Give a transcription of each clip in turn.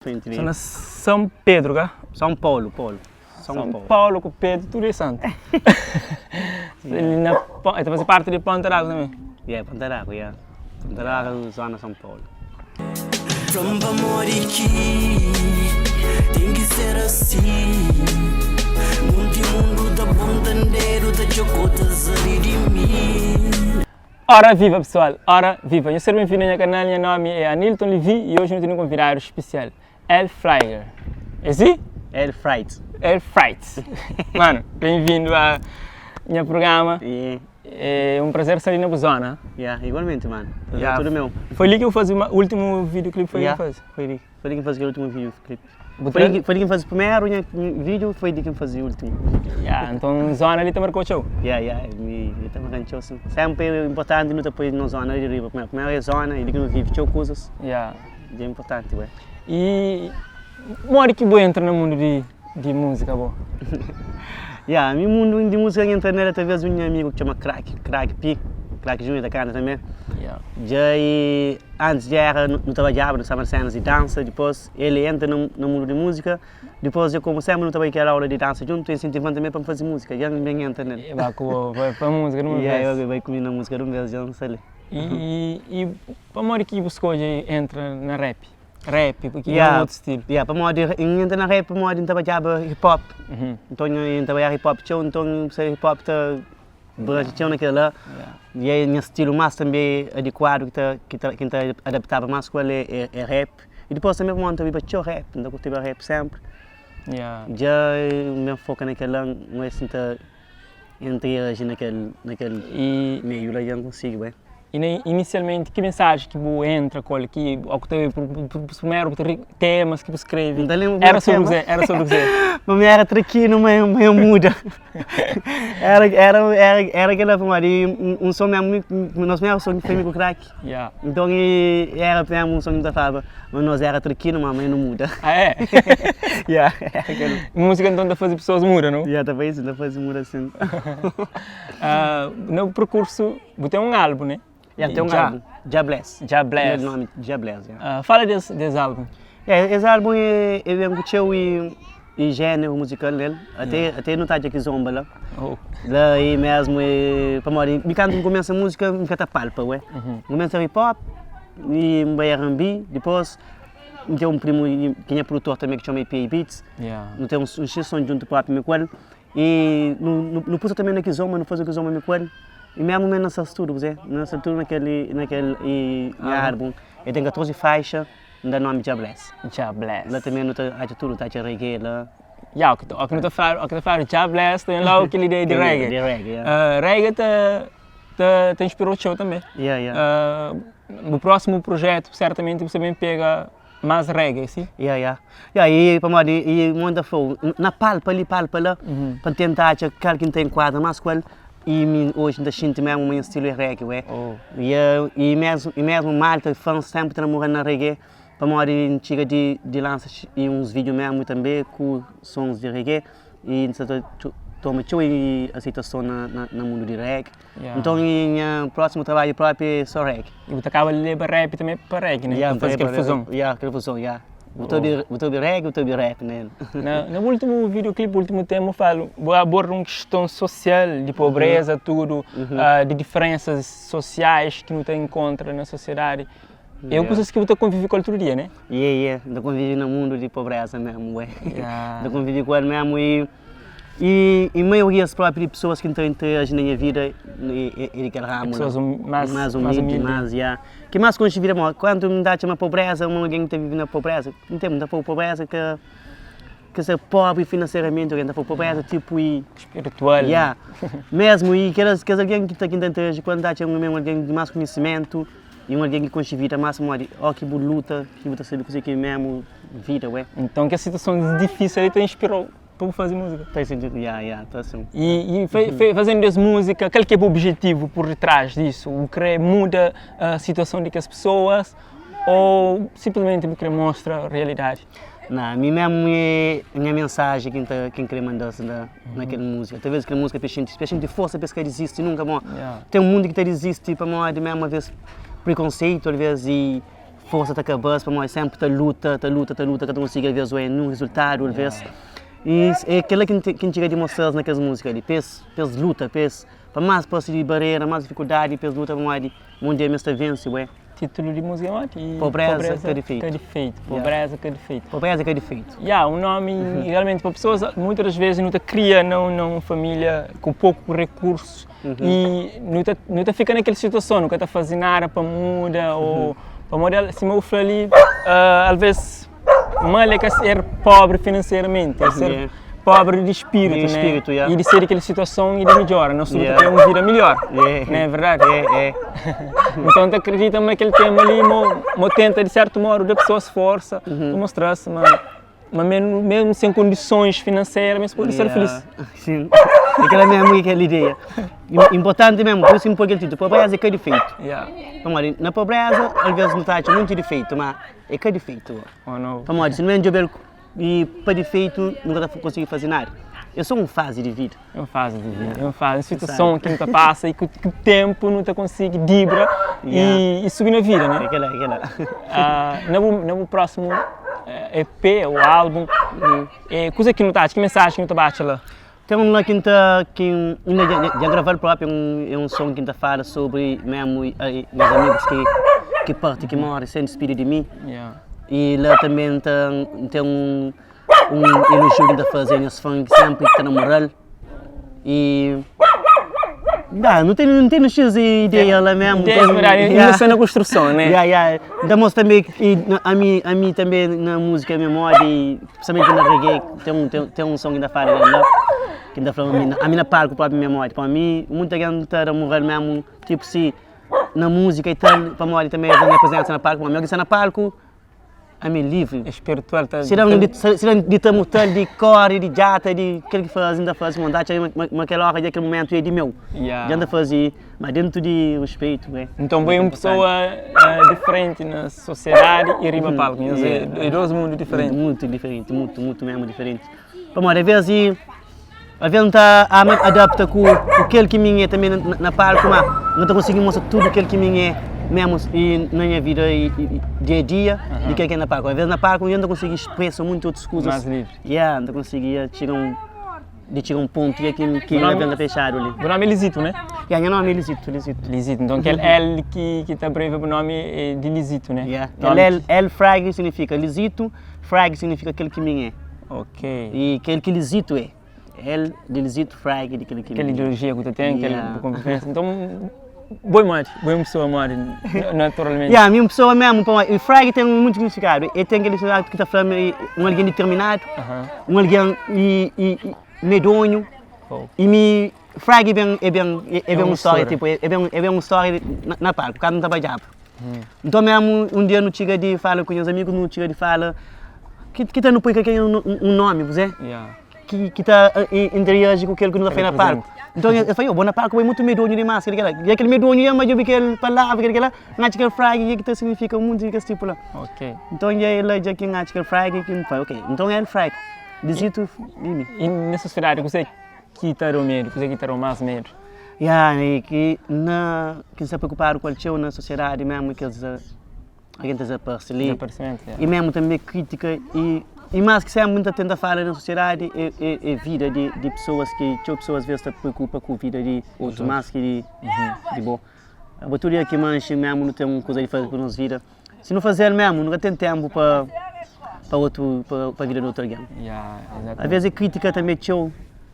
Sta na São Pedro ka? São Paulo, Paulo. São, São Paulo. Paulo ku Pedro, tudo é santo. Ali na, é ta fazer parte de Ponta d'Água também? Yeah, Ponta d'Água, yeah. Ponta d'Água, zona São Paulo. Fla-m pamodi ki ten ki ser asi Munti mundu ta ponta dedu ta txokota sabe di mi. Ora viva pessoal, ora viva! Nhos ser ben-vindu na nha kanal, nha nomi é Anilton Levy e oji nu ten un konvidadu spesial, El Freiger. É si? El Freitz. El Freitz. Mano, ben-vindu a nha prugrama. Yeah. É un prazer sta li na bu zona. Yeah, igualmenti mano. Prazer Yeah. tudu meu. Foi li ki bu fazi ultimu videoclip foi li ki Yeah, bu fazi? foi li. Foi li ki N faze kel últimu videoclip. Bu Foi tra... li ki, foi li ki N faze primeru nha vídeo, foi li ki N faze últimu vídeo. Ya, nton zona li ta markau txeu? Ya, ya, mi mi ta markan txeu sin. Senpri é inportanti nu ta poi nos zona li di riba primeru. Primeru é zona, é li ki nu vive txeu kuzas. Ya. É inportanti bué. I modi ki bu entra na mundu di di múzika bo? Ya, mi mundu di múzika N entra nel através di un nha amigu ki txoma Crack, Crack P, Crack Junior ta kanta tanbe. Ya. Dja i antis dja era nu ta badjaba, nu staba na senas di dansa, dipôs el entra na na mundu di múzika, dipôs dja komu senpri nu ta bai kel aula di dansa djuntu, el insentiva-m tanbe pa N faze múzika, dja N ben entra nel. E ba ku bo pa pa múzika di un Ya, vês. el bai ku mi na múzika di un vês, dja N sta li. I i pamodi ki bu skodje entra na rap? Rap, porque é Yeah, um outro estilo. yeah, pamodi N entra na rap pamodi N ta badjaba hip hop. Nton N ta badjaba hip hop txeu, nton se hip hop ta branja txeu na kel la. Yeah. E é nha stilu más tanbe adikuadu ki ta ki ta ki N ta adaptaba más ku el é é rap. I dipôs tanbe pamodi N ta obiba txeu rap, N ta kurtiba rap senpri. Yeah. Dja N ben foka na kel la, N oja si N ta interagi na kel na kel I meiu la dja N konsigi bai. I na inisialmenti ki mensaji ki bu entra ku el ki o ku ta primeru temas ki bu skrevi N ta lenbra era sobri kuzê era sobri kuzê? Ma mi era trakinu ma ma eu muda era era era era kila pamodi un son mesmu nos primeru son foi mi ku Crack Ya. nton i era mesmu un son ki nu ta flaba ma nos era trakinu ma ma nu muda Ah é? Ya era kel Músika nton ta faze pesoas muda no? Ya ta faze ta faze muda sin. Na bu perkursu Bu ten un álbum, né? Ya, ten un álbum. Jah Bless. Jah Bless. Nome Jah Bless, ya. Fala des, des álbum. É, es álbum é, é ben ku txeu e, e género musical nel. Até, até nu ta atxa kizomba la. Oh. La e mesmu e, pamodi mi kantu N kumesa múzika N ka ta palpa, ué. N kumesa hip hop e N bai R&B, dipôs N ten un primu ki nha produtor tanbe ki txoma EPA Beats. Yeah. Nu ten un xis son djuntu propi mi ku el. E nu, nu, nu pusa tanbe na kizomba, nu faze un kizomba mi ku el. E mesmu mi na sta studu, kuzê? Na sta tudu nakel, nakel e nha álbum. E ten 14 faixa, N da nomi Jah Bless. Jah Bless. La tanbe nu ta atxa tudu, ta atxa reggae la. Ya, o ki o ki nu ta fla, o ki ta fladu Jah Bless, ta ben logu kel ideia di reggae. Di reggae, ya. Reggae ta, ta, ta inspirau txeu tanbe. Ya, ya. Bu prósimu projetu, sertamenti bu sta ben pega Más reggae, si? Ya, ya. Ya, i pamodi i mon ta fla-u, na palpa li, palpa la, pa N tenta atxa kal ki N ta enkuadra más ku el, i mi oji N ta xinti mésmu ma nha stilu é reggae, ué. Ya, i mésmu, i mésmu malta, fãs sénpri ta namora-m na reggae, pamodi N txiga di di lansa i uns vídiu mésmu tanbê ku sons di reggae, i N sa ta toma txeu aseitason na na mundu di reggae. Nton nha prósimu trabadju própi é só reggae. I bu ta kaba leba rap tanbe pa reggae, né? Ya, Pa faze kel fuzon. Ya, kel fuzon, ya. Bu ta obi, bu ta obi reggae, bu ta obi rap na el. Na, na últimu videoclip, últimu tema, bu fala, bu aborda un kiston sosial di pobreza, tudu, di diferensas sosiais ki nu ta enkontra na sosiedadi. É kusas ki bu ta konvive ku el tudu dia, né? Ye, ye, N ta konvive na mundu di pobreza mesmu, ué. N ta konvive ku el mesmu i I i maioria própi di pesoas ki N ta interaji na nha vida é é di kel ramu la. Pesoas más Más umildi, más, ya. Ki más konxe vida mau. Kantu N ta atxa ma pobreza, un algen ki ta vive na pobreza, N ten, N ta fla pobreza ka ka ser pobri finanseramenti, algen ta fla pobreza tipu i. Spiritual. Ya. Mesmu i kes kes algen ki ta ki N ta interaji ku el, N ta atxa ma un algen di más konhisimentu i un algen ki konxe vida más pamodi óki bu luta ki bu ta sabe kuzê ki é mesmu vida, ué. Nton kes situason difísil li ta inspira-u Pa bu faze múzika? Ta sentidu, ya, ya, ta sin. I, i fazendo es múzika, kal ki é bu objetivu por detrás disu? Bu krê muda situason di kes pesoas ou sinplismenti bu krê mostra realidadi? Na, mi mesmu é nha mensaji ki N ta, ki N krê manda-s na, na kel múzika. Talvez kel múzika pa es xinti, pa es xinti forsa pa es ka dizisti nunka. Pamodi ten mundu ki ta dizisti pamodi mesmu alvês prekonseitu, alvês i. forsa ta kaba-s pamodi sénpri ta luta, ta luta, ta luta ka ta konsigi alvês oia ninhun rezultadu alvês. I é kel-la ki N txiga di mostra-s na kes múzika li, pa es pa es luta, pa es pa más parse di barera, más difikuldadi pa es luta pamodi un dia ma es ta vense, bué. Titulu di múzika é modi? Pobreza ka difeitu. Ka difeitu, pobreza ka difeitu. Pobreza ka difeitu. Ya, un nomi realmenti pa pesoas, muitas das vezes nu ta kria na un família ku poku rekursu i nu ta nu ta fika na kel situason, nu ka ta faze nada pa muda o pamodi sima bu fla li, alvês Mal é ka ser pobri finanseramenti, é ser Yeah. pobri di spiritu, Di né? spiritu, yeah. E di ser di kel situason e di midjora. Nos tudu ta Yeah. kre un vida melhor, Yeah. não é verdade? É, é. Então ta akredita ma kel tema li mo, mo tenta di certo modo da pessoas forsa, Uhum. pa mostra-s ma ma mesmo, mesmo sem condições financeiras, mas pode ser Yeah. feliz. Sim. É aquela mesmo aquela ideia. Importante mesmo, por isso que me pôr aquele título, pobreza é ka difeito. Yeah. Pamodi, na pobreza, às vezes não tá atxa muito difeito, mas É ka difeitu. Oh, no. Pamodi si nu ben djobe-l i pa difeitu nu ka ta konsigi faze nada. É sô un fazi di vida. É un fazi di vida, é un fazi, un situason ki nu ta pasa i ku ténpu nu ta konsigi dibra i subi na vida, né? É kel-la, é kel-la. Na bu, na bu prósimu EP ô álbun, kuze ki nu ta atxa, ki mensaji ki nu ta ba atxa la? Ten un la ki N ta, ki inda dja N grava-l propi, é un son ki N ta fala sobri memu nhas amigus ki ki parti, ki móre sen dispidi di mi. I la tanbe N ta N ten un un elojiu ki N ta faze a nhas fan ki sénpri ta na mural. I da, nu ten nu ten xis ideia la memu. Ideias verdadi, inda sta na konstruson, né? Ya, ya. N ta mostra tanbe ki ami ami tanbe na múzika mi modi. Principalmente na reggae, tem um, tem, tem um som que ta fala lá, que ta fala ami, ami na palco próprio mesmo, tipo, ami, muita gente ta da moral mesmo, tipo, se na música e tal, pamodi também a minha presença na palco, ami está na palco, ami livre. Espiritual ta. Se não de, se não de ta mortal, de corre, de jata, de aquele que faz, ainda faz, vontade, mas mas aquela hora, aquele momento é de meu. Yeah. Já anda fazer, mas dentro de respeito, né? Então boi un pessoa diferente na sociedade e riba palco, nhos é dos mundu diferenti. Muito diferente, muito, muito mesmo diferente. Pamodi às vezes, às vezes ta adapta ku kel ki mi é também na palco, ma no ta konsigi mostra tudo kel ki mi é mesmo e na nha vida e dia a dia di kel ki é na palco. Às vezes na palco mi ta konsigi expressa muitas outras coisas. Mais livre. Yeah, ta konsigi txiga un Di txiga un pontu dja ki ki Nome- nha ben ta fexadu li. Bu nomi é Lizito, né? Ya, nha nomi é Lizito, Lizito. Lizito. Nton kel L ki ki ta abrevia bu nomi é di Lizito, né? Ya. Kel Nomi L, L Frag signifika Lizito, Frag signifika kel ki mi é. Ok. I kel ki Lizito é. L di Lizito, Frag di kel ki Kel mi é. ideologia ku ta ten, kel Ya. bu konvivênsia. Nton, bo é modi? Bo é un pesoa modi, naturalmenti? Ya, mi é un pesoa mesmu, pamodi Frag ten muitu signifikadu. El ten kel signifikadu ki ta fla ma é un algen diterminadu. Un algen medonhu i mi frag é ben é ben é ben un stória tipo é ben é ben un stória na palku kantu nu ta badjaba nton mesmu un dia nu txiga di fala ku nhas amigus nu txiga di fala ki ki ta nu poi kel un nomi kuzê ki ki ta interaji ku kel ki nu ta fai na palku nton el fla bo na palku bo é mutu medonhu dimas kel kela i kel medonhu ya ma djobe kel palavra kel kela N atxa kel fragi ki ta signifika munti di kes tipu la. Ok. Nton dja el dja ki N atxa kel fragi ki N fla, ok, nton el fragi. Disitu di mi. I na sosiedadi kuzê ki ta da-u medu? Kuzê ki ta da-u más medu? Ya, e ki na, ki N sta preokupadu ku el txeu na sosiedadi memu kes algen ta dezaparse li. Dezaparsimentu, ya. I memu tanbe kritika i i más ki senpri N ta tenta fala na sosiedadi e e e vida di di pesoas ki txeu pesoas ves ta preokupa ku vida di otus más ki di di bo. Abo tudu dia ki manxi memu nu ten un kuza di faze ku nos vida. Si nu faze-l memu, nu ka ten tenpu pa pa otu pa vida di otu algen. Alvês é kritika tanbe txeu,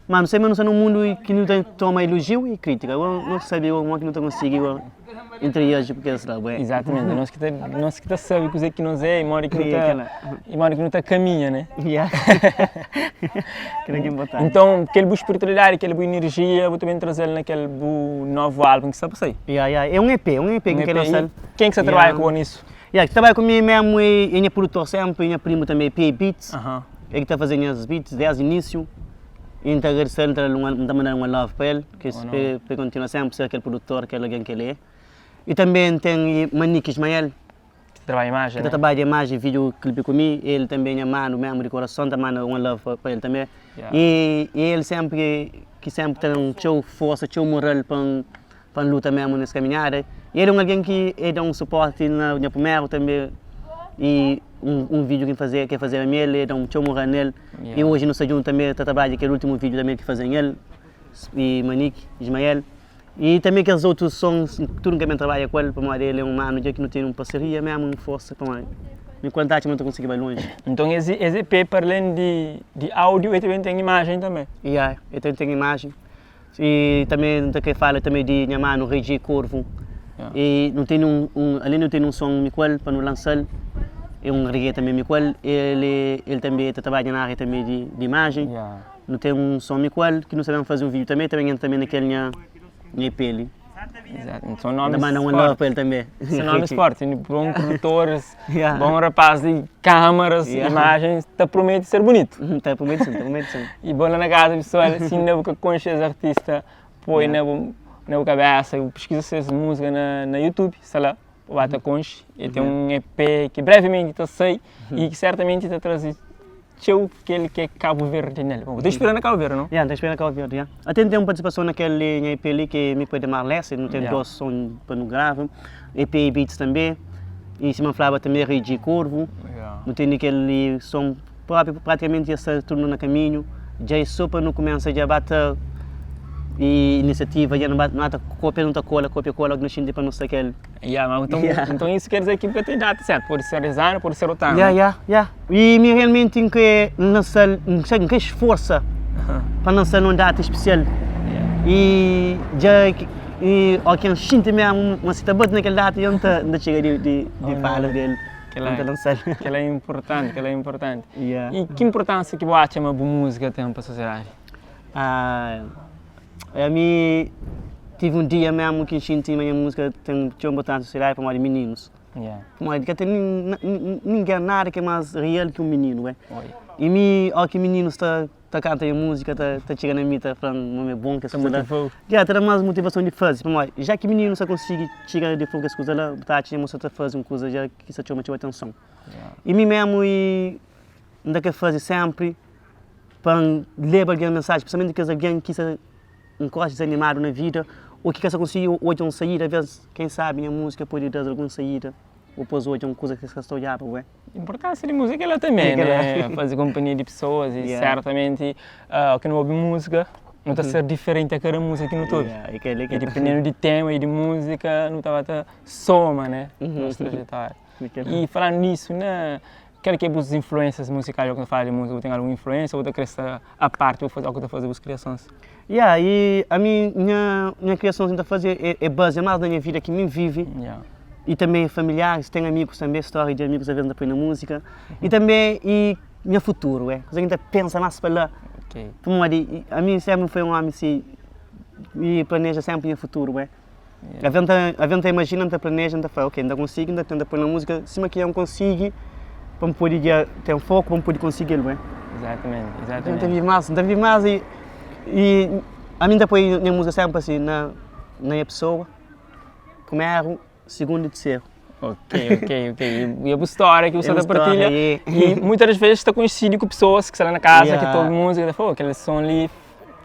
ma nu sabe ma nu sta na un mundu ki nu ta toma elojiu i kritika. Agora nu sabe modi ki nu ta konsigi interaji ku kes la. Izatamenti, nos ki ta nos ki ta sabe kuzê ki nos é i modi ki nu ta i modi ki nu ta kaminha, ne? Kila ki é inportanti. Nton, kel bu spiritualidadi, kel bu inerjia, bu ta ben traze-l na kel bu novu álbun ki sta pa sai. Ya, ya, é un EP, un EP ki N kre lansa-l. Ken ki sta trabadja ku bo nisu? Ya, ki ta trabadja ku mi mésmu é nha produtor sénpri, nha primu tanbê, PA Beats. El ki ta faze nhas beats désdi inísiu. I N ta agradise-l, N ta da-l un, N ta manda-l un love pa el, pa el kontinua sénpri ser kel produtor, kel algen ki el é. I tanbê N ten Manique Ismael. Ki ta trabadja imajen, Ki ta trabadja imajen, video clipe ku mi, el tanbe nha manu mesmu di korason, ta manda un love pa el tanbe. I el senpri ki senpri ta dan txeu forsa, txeu moral pa N pa N luta mesmu nes kaminhada. I el é un algen ki el da un suporti na nha primeru tanbe. E un un vídeo ki N faze, ki el fazeba mi el, el da-m txeu moral nel. E oji nu sta djuntu tanbe ta trabadja kel últimu vídeo tanbe ki faze nel, e Manique, Ismael. E tanbe kes otus sons tudu N ka ben trabadja ku el pamodi el é un manu dja ki nu ten un parseria mésmu, un forsa pamodi mi ku el N ta atxa ma nu ta konsigi bai lonji. Nton es es EP pa alén di di áudiu el tanbe ten imajen tanbe? Ya, el tanbe ten imajen. E tanbe N ta kre fala tanbe di nha manu Regi Corvo. E nu tene un un alén di nu tene un son mi ku el pa nu lansa-l, é un reggae tanbe mi ku el, el el tanbe ta trabadja na ária tanbe di di imajen. Nu ten un son mi ku el ki nu sta ben faze un vídeo tanbe, ta ben entra tanbe na kel nha nha EP li. Exato, são nomes Ta manda un love pa el tanbe. São nomes fortes, bom produtores, bom rapaz di câmaras, imagens, ta promete ser bonito. Ta promete sim, ta promete sim. E bom lá na casa pessoal, se ainda bu ka conxe es artista, põe na bu na bu cabeça, bu pesquisa ses música na na YouTube, sta lá, bu ba ta conxe. E tem um EP que brevemente ta sai e que certamente ta traze txeu kel ki é Cabo Verde nel. Bom, bu ta inspira na Cabo Verde, não? Yeah, ta inspira na Cabo Verde, yeah. Até nu ten un partisipason na kel nha EP li ki é mi ku Edemar Lessa, nu ten 2 son pa nu grava, EP e beats tanbe, i sima N flaba tanbe Regi Corvo, nu tene kel li son propi, pratikamenti dja sta tudu na kaminhu, dja é so pa nu kumesa dja ba ta inisiativa dja nu ba ta kopia nu ta kola, kopia kola, nu xinti pa nu sta kel. Yeah, mas então, yeah. Então isso quer dizer que nunca tem data certa, pode ser esse ano, pode ser outro ano. Yeah, yeah, yeah. E mi realmente N kre lansa-l, N kre esforsa pa lansa-l num data especial. Yeah. E dja e ó ki N xinti mesmo ma si ta bati na kel data dja N ta N ta txiga di di di fala del, N ta lansa-l. Kel-la é importanti, kel-la é importanti. Yeah. E ki importância ki bu atxa ma bu música ten pa sociedade? Ah, Ami tive un dia mesmu ki N xinti ma nha múzika ten txeu inportánsia na sosiedadi pamodi mininus. Pamodi ka ten ningen, nada ki é más real ki un mininu, ué. I mi, óki ki mininus ta ta kanta nha múzika, ta ta txiga na mi ta fla-m ma mi é bon kes kuza la. Ya, ta da-m más motivason di faze, pamodi ja ki mininus ta konsigi txiga di fla kes kuza la, bu ta atxa ma bu sta ta faze un kuza ja ki sta txoma txeu atenson. I mi mesmu i N ta kre faze sénpri pa N leba algen mensaji, spesialmenti kes algen ki sta un koxa dizanimadu na vida ô ki ka sta konsigi odja un saída. Alvês, ken sabe nha múzika pode da-s algun saída ô pô-s odja un kuza ki es ka sta odjaba. Ué. Inportánsia di múzika é la tanbê, né? Faze konpanhia di pesoas i sertamenti ki nu obi múzika nu ta ser diferenti a kada múzika ki nu ta obi. I dipendendu di tema i di múzika nu ta ba ta soma, né? Nos trajetória. I falando nisso, na kal ki é bus influências musicais, ó ki nu fala di música, bu ten algun influência ou bu ta kre sta a parte bu faze, ó ki ta faze bus kriasons? Yeah, e ami nha nha kriasons ki N ta faze é é bazia más na nha vida ki mi N vive e tanbe familiares, ten amigus tanbe, stória di amigus alvês N ta poi na múzika e tanbe e nha futuru é kuza ki N ta pensa más pa la pamodi ami sénpri N foi un ómi si e planeja sénpri nha futuru é. Avê N ta, avê N ta imajina, N ta planeja, N ta fla, ok, N ta konsigi, N ta tenta poi na múzika sima ki N konsigi pa N pode dja ten foku pa N pode konsigi-l, ué. Exatamente, exatamente. N ta vive más, N ta vive más i, i ami N ta poi nha múzika sénpri asi na, na nha pesoa, primeru, sigundu i terseru. Ok, ok, ok. E é bu stória ki bu sta ta partilha i muitas das vezes ta koinsidi ku pesoas ki sta la na kaza ki ta obi múzika ta fla, oh, kel son li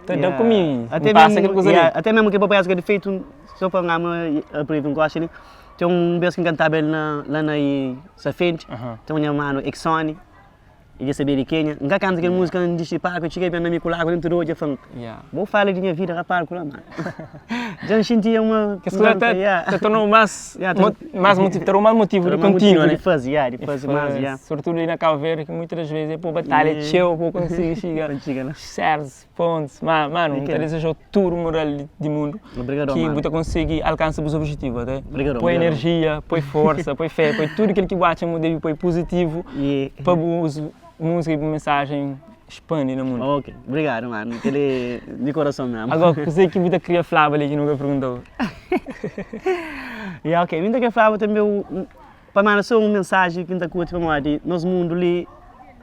ta da ku mi, N pasa kel kuza li. Até mesmu kel papai di fetu, só pa ngama aprendi un gosi li, ten un bes ki N kantaba el la na Safenti, ten un nha manu Exony, E dja sabia di kenha. N ka kanta kel múzika N dixi palku, txiga ben na mi ku lágua dentu di odju, el fla-m, Bo fala di nha vida rapaz ku la mano. Dja N xintia uma. Kes kuza ta ta torna-u más más motivu, ta da-u más motivu di kontinua, né? Di faze, ya, di faze más, ya. Sobretudu li na Kabu Verdi ki muitas das vezes é pô batalha txeu pa bu konsigi txiga sértus pontus. Má, mano, N ta deseja-u tudu mural di mundu ki bu ta konsigi alkansa bus objetivu, ok? Poi enerjia, poi forsa, poi fé, poi tudu kel ki bu atxa ma bu debe poi puzitivu pa bu múzika i bu mensajen spandi na mundu. Ok, obrigadu manu, kel é di korason mesmu. Agora, kuzê ki bu ta kria flaba li ki nu ka perguntau? Ya, ok, mi ta kria flaba tanbe pa manda so un mensajen ki N ta kurti pamodi nos mundu li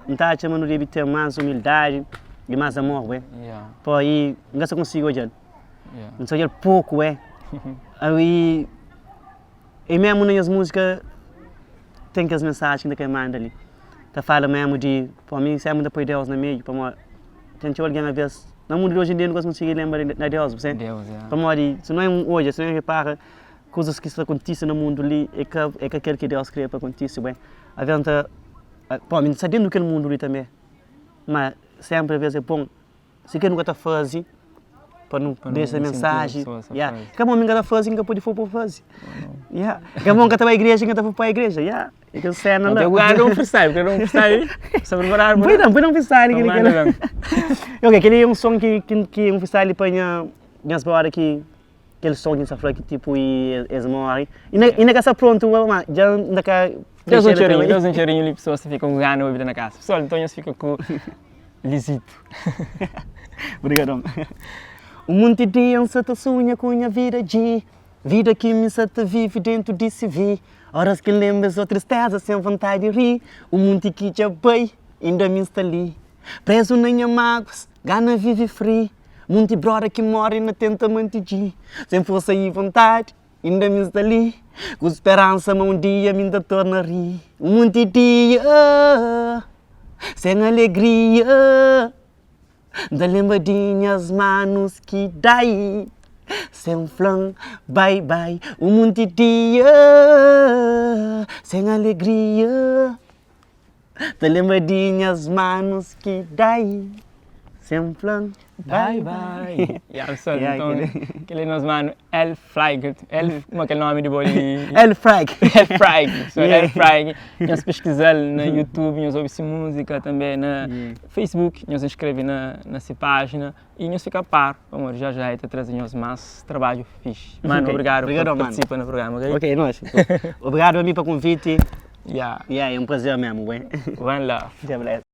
N ta atxa ma nu debe ten más umildadi i más amor, bué. Pô, i N ka sta konsigi odja-l. N sta odja-l poku, bué. I i mésmu na nhas múzika ten kes mensajen ki N ta krê manda li. Ta fala mésmu di, pô, mi sénpri N ta poi Deus na meiu pamodi ten txeu algen alvês na mundu di oji en dia nu ka sta konsigi lenbra na Deus, bu sabe? Pamodi si no odja, si no repara kuzas ki sta kontise na mundu li é ka é ka kel ki Deus kre pa kontise, bué. Alvês N ta, pô, mi N sta déntu kel mundu li tanbê, má sénpri alvês é bon si ke nu ka ta faze pa nu dexa mensaji, ya, ka bon mi N ka ta faze, N ka pode fla pa bu faze, ya, ka bon N ka ta bai igreja, N ka ta fla pa bai igreja, ya, é kel séna la. Dja bu un freestyle, bu krê da un freestyle? Sta preparadu pa da? Poi da un freestyle kel-li. Ok, kel-li é un son ki ki un freestyle pa nha nhas brother ki Kel son ki N sta fla ki tipu i es móre. Inda ka sta prontu ma dja N ta ka Deus un txerinhu, Deus un txerinhu li pesoas ta fika ku gana obi la na kasa. Pessoal, nton nhos fika ku Lizito. Obrigadon. Un monti dia N sa ta sunha ku nha vida dji Vida ki mi sa ta vive dentu di CV Oras ki N lenbra es so tristeza sen vontadi ri Un monti ki dja bai inda mi N sta li Prezu na nha maguas, gana vive free Munti broda ki morre na tenta manti dji Sen forsa i vontadi, inda mi sta li Ku speransa ma un dia mi ta torna ri Un munti dia, sen alegria N ta lenbra di nhas manus ki dai Sen fla-m bai bai Un munti dia, sen alegria Ta lenbra di nhas manus ki dai Sen fla-m bye bye Ya pessoal, yeah, nton kel é nos manu El Flag El, kuma kel nomi di bo li? El Frag El Frag, pessoal, yeah. El Frag Nhos peskiza-l na YouTube, nhos obi se múzika tanbe na yeah. Facebook Nhos inskreve na, na se pájina e nhos fika a par pamodi já já el ta traze nhos más trabadju fixi. Manu, okay. obrigadu obrigado, pa partisipa na programa, ok? Ok, nós. Obrigadu a mi pa konviti. Yeah. Yeah, é un prazer mesmu, bem. One love. Dia bless.